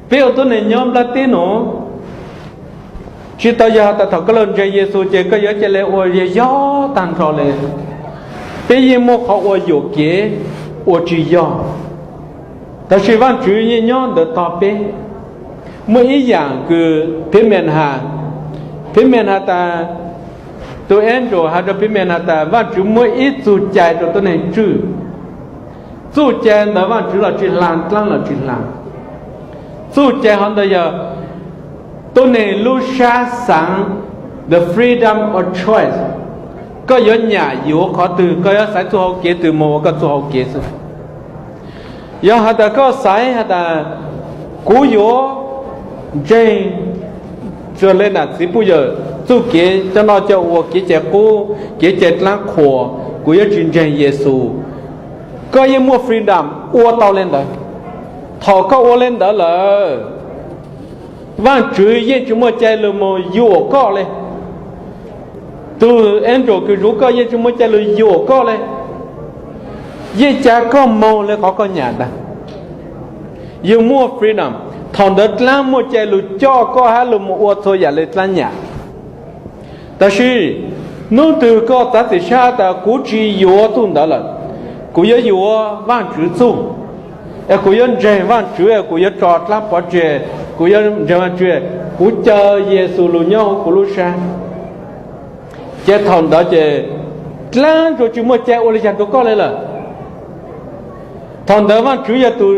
Peb ua tuab neeg nyob nplaj teb nuav, tsi tau yog has tas thaum koj lug ntseeg Yexus ces koj yuav ca le ua yog yog taag nrho le. Peb yeej muaj qhov ua yuam kev, ua tsi yog, tab sis Vaajtswv yeej nyob ntawd tog peb. Muaj ib yaam kws phib mem has, phib mem has tas, tus angel has rua phib mem has tas Vaajtswv muaj ib txuj cai rua tuab neeg tswj. Txuj cai ntawd Vaajtswv los tsi hla, dlaab los tsi hla. Txuj cai hov ntawd yog tuab neeg lub sab xaav, the freedom of choice. Koj yuav nyam yuav qhov twg, koj yuav xaiv txuj hau kev twg moog ua koj txuj hau kev xwb. Yog has tas koj xaiv has tas kuv yuav ntseeg le nam txiv puj yawm txuj kev coj noj coj ua, kev cai qub, kev cai dlaab qhuas, kuv yuav tsi ntseeg Yexus, koj yeej muaj freedom ua tau le ntawd. Thaum koj ua le ntawd lawm, Vaajtswv yeej tsi muaj cai lug moog yuam koj le. Tug angel kws zuv koj yeej tsi muaj cai lug yuam koj le. Yeej ca koj moog le qhov koj nyam ntag. Yug muaj freedom, thaum ntawd dlaab muaj cai lug coj koj hab lug moog ua txhua yaam le dlaab nyam. Tab sis nub twg koj txav txim sab tas kuv tsi yuav txuj ntawd lawm, kuv yuav yuav Vaajtswv txuj, es kuv yuav ntseeg Vaajtswv, kuv yuav tso dlaab pov tseg, kuv yuav ntseeg Vaajtswv, kuv caw Yexus lug nyob huv kuv lub sab, ces thaum ntawd ces dlaab tsi muaj cai ua le caag rua koj le lawm. Thaum ntawd Vaajtswv yog tug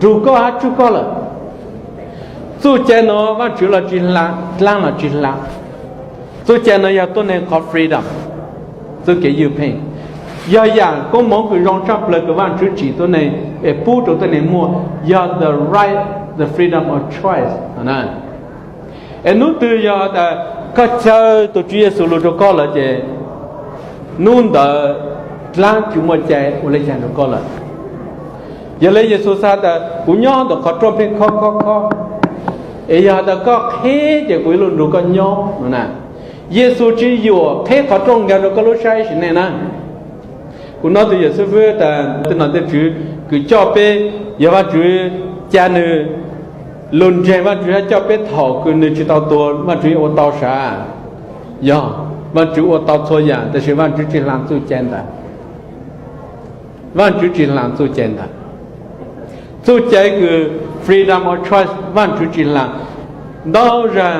nrug koj hab tswj koj lawm. Txuj cai nuav Vaajtswv los tsi hla, dlaab los tsi hla. Txuj cai nuav yog tuab neeg qhov freedom, txuj kev ywj pheej. Yog yaam koob moov kws zoo tshaj plawg kws Vaajtswv tsim tuab neeg es pub rua tuab neeg muaj, yog the right, the freedom of choice. Es nub twg yog tas koj caw tug Tswv Yexus lug rua koj lawm ces nub ntawd dlaab tsi muaj cai ua le caag rua koj lawm. Yog le Yexus has tas kuv nyob ntawm qhov rooj pheej khob khob khob, es yog has tas koj qheb ces kuv yuav lug nrug koj nyob no na. Yexus tsi yuam qheb qhov rooj nkaag rua koj lub sab ib sim neej na. Kuv nov tug yawm xib fwb tas tej nom tej tswv kws coj peb, yog Vaajtswv ca nwg lug ntseeg Vaajtswv hab coj peb thaum kws nwg tsi tau tuag, Vaajtswv ua tau sav. Yog, Vaajtswv ua tau txhua yaam tab sis Vaajtswv tsi hla txuj cai ntawd. Vaajtswv tsi hla txuj cai ntawd. Txuj cai kws freedom of choice Vaajtswv tsi hla. Ntau zag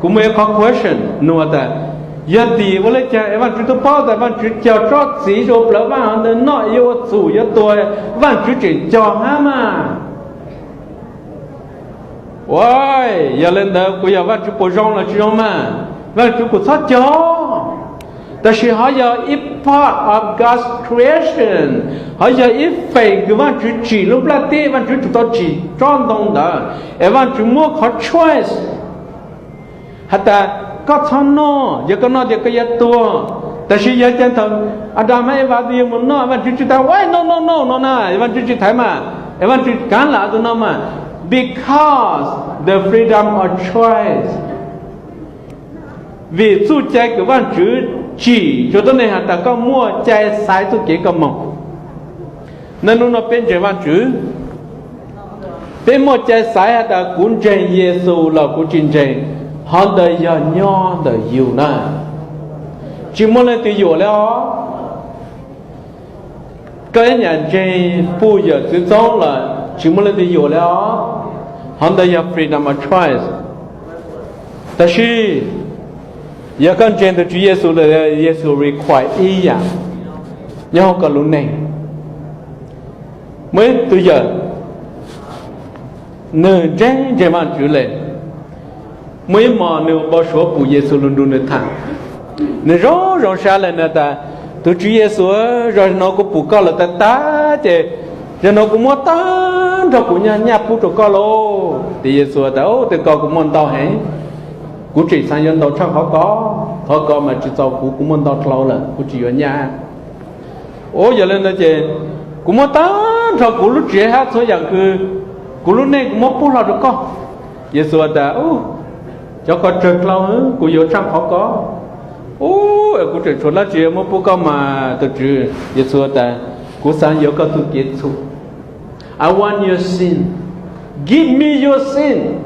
kuv muaj ib qhov question nua tas, yog tim ua le caag es Vaajtswv tub paub tas Vaajtswv cog tsob txiv rua plawv vaaj hov ntawd noj yuav ua txum yuav tuag, Vaajtswv tseem cog hab mas. Ua, yog le ntawd kuv yog Vaajtswv puas zoo los tsi zoo mas? Vaajtswv kuj txhob cog. Tab sis hov yog ib part of God's creation, hov yog ib feem kws Vaajtswv tsim lub nplaj teb, Vaajtswv tsi tau tsim tsob ntoo ntawd, es Vaajtswv muab qhov choice has tas koj txhob noj, yog koj noj tias koj yuav tuag. Tab sis yog caag thaum Adas hab Evas twb yuav mus noj, Vaajtswv tsi tas, why no no no no na, Vaajtswv tsi thaiv mas, es Vaajtswv kaav lam tus no mas, because the freedom of choice. Vim txuj cai kws Vaajtswv tsim rua tuab neeg has tas koj muaj cai xaiv txuj kev koj moog. Nub nua peb ntseeg Vaajtswv, peb muaj cai xaiv has tas kuv ntseeg Yexus los kuv tsi ntseeg, hov ntawd yog nyob ntawm yug na. Tsi muaj leej twg yuam le os. Koj ib nyam ntseeg puj yawm txwv txoob los tsi muaj leej twg yuam le os. Hov ntawd yog freedom of choice. Tab sis yog koj ntseeg tug Tswv Yexus lawm, Yexus require ib yaam nyob huv koj lub neej. Muaj ib tug yawm, nwg ntseeg ntseeg Vaajtswv le. Muaj ib hmos nwg ua npau suav pum Yexus lug nrug nwg thaam. Nwg zoo zoo sab le, nwg tas, tug Tswv Yexus, zaum no kuv pum koj lawm tag tag ces zaum no kuv muab taag nrho kuv nyaj pub rua koj lauj. Ces Yexus tas, ub, tej ko kuv muaj ntau heev, kuv tseem xaav yuav ntau tshaj qhov ko. Qhov ko mas tsi txaus kuv, kuv muaj ntau dlhau lawm, kuv tsi yuav nyaj. Ub, yog le ntawd ces kuv muab taag nrho kuv lub tsev hab txhua yaam kws kuv lub neej kuv muab pub hlo rua koj. Yexus tas, ub, cov ko tsawg dlhau, kuv yuav tshaj qhov ko. Ub, kuv tseem tshuav dlaab tsi muab pub koj mas tug Tswv. Yexus tas, kuv xaav yuav koj txuj kev txhum. I want your sin. Give me your sin.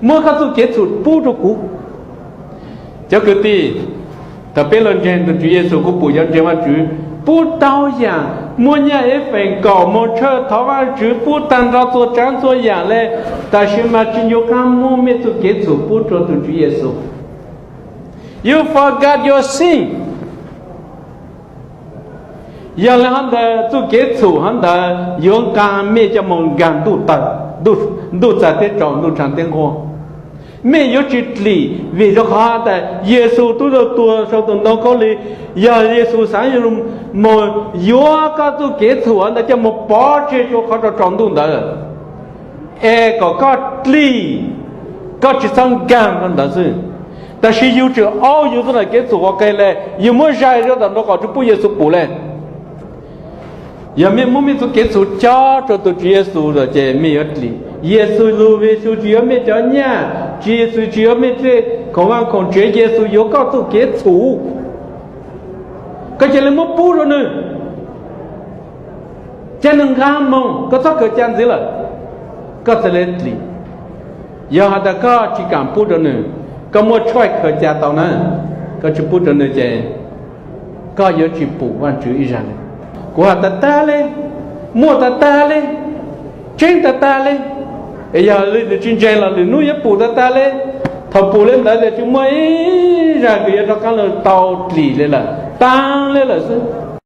Muab koj txuj kev txhum pub rau kuv. Cov kwv tij, thaum peb los ntseeg tus Tswv Yexus, kuv pum cov ntseeg Vajtswv pub tau yam, muaj nyaj ev feem kaum moog tshawj thov Vajtswv pub tag nrho txhua tsaav txhua yam le, tab sis mas tsi nco qab muab mej txuj kev txhum pub rua tus Tswv Yexus. You forgot your sin. Yog le hov ntawd txuj kev txhum hov ntawd yuav nqaa mej coj moog nkaag ntuj txais teb tsaus ntuj tshaav teb nquag. Mej yuav tsi dlim vim rua qhov tas Yexus tub tau tuag sau tus ntoo khaub lig. Yog Yexus xaav yuav lug moog yuav koj txuj kev txhum ntawd coj moog pov tseg rua qhov rau tsaus ntuj ntawd, es kom koj dlim, koj tsi txhob nkaag rua ntawd xwb. Tab sis yug tseem aub yug txuj kev txhum ua ke le, yug muab zais rua tom ntawd kom tsi pub Yexus pum le. Yog mej muab mej txuj kev txhum cob rua tus Tswv Yexus lawm ces mej yuav dlim. Yexus lug, Yexus tsi yuav mej cov nyaj, tsi, Yexus tsi yuav mej tej khoom vaj khoom tsev, Yexus yuav koj txuj kev txhum. Koj ca le muab pub rua nwg, ca nwg nqaa moog, koj txhob khaws ca ntxiv lawm, koj txhad le dlim. Yog has tas koj tsi kaam pub rua nwg, koj muaj choice khaws ca tau na, koj tsi pub rua nwg ces koj yuav tsi pum Vajtswv ib zag le. Kuv has tag tag le, muaj tag tag le, tseeb tag tag le, es yog lwm tsi ntseeg los lwm nub yuav pum tag tag le. Thaum pum le ntawd tas tsi muaj ib zag kws yuav rov qaab lug tau dlim le lawm, taag le lawm xwb.